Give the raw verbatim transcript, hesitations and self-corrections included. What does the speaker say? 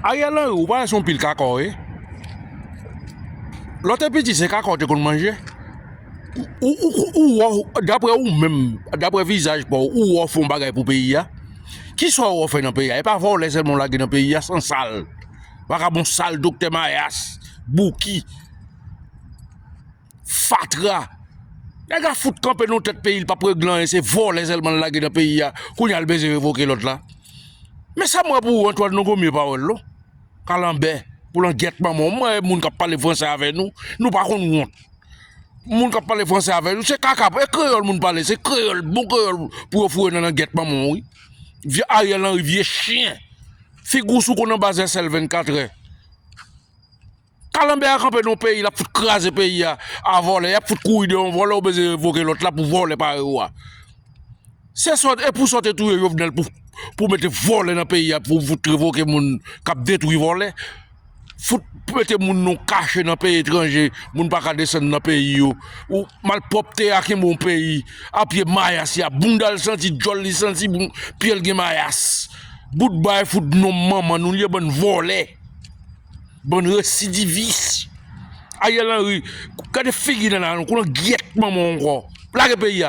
Ariel Henry, ou parèt se yon pil kaka w ye. Lè w te piti, se kaka w te konn manje. Ou, ou, ou, ou, ou, daprè ou menm, daprè vizaj pa w, ou wè w fè yon bagay pou peyi a? Kisa w wè w fè nan peyi a? E pa vòlè sèlman w lage nan peyi a, san sal. Vagabon sal, doktè mayas, bouki, fatra. Nèg la fout kanpe nan tèt peyi, l p ap regle anyen, se vòlè sèlman l lage nan peyi a. Kounye a l bezwen revoke lòt la. Men sa m wè pou ou, Antoine, nan gwo mye pawòl, non. Kalanbè, pou langyèt manman w. M wè moun k ap pale fransè avè nou, nou pa konn wont. Moun k ap pale fransè avè nou, se kaka, e kreyòl moun pale, se kreyòl, bon kreyòl pou yo foure nan langyèt manman w, wi. Vye Ariel Henry, vye chen. Figi w sou konn anba zèsèl vennkatrè. Kalanbè a kanpe nan yon peyi, l ap fout kraze peyi a, a vòlè, y ap fout kouri dèyè yon vòlè, ou bezwen revoke lòt la pou vòlè parèy ou a. Se sa, e pou sa w te touye Jovenel pou, pou mete vòlè nan peyi a, pou fout revoke moun k ap detwi vòlè. Fout mete moun nan kache nan peyi etranje, moun pa ka desann nan peyi yo. Ou malpwòpte a kenbe yon peyi, a pye mayas y ap, bounda l santi, djòl li santi, bon, pye l gen mayas. Bout bay fout non manman nou, li ye bann vòlè. Bann residivis. Ariel Henry, gade figi nana nou, kou langyèt manman w ankò. Lage peyi a.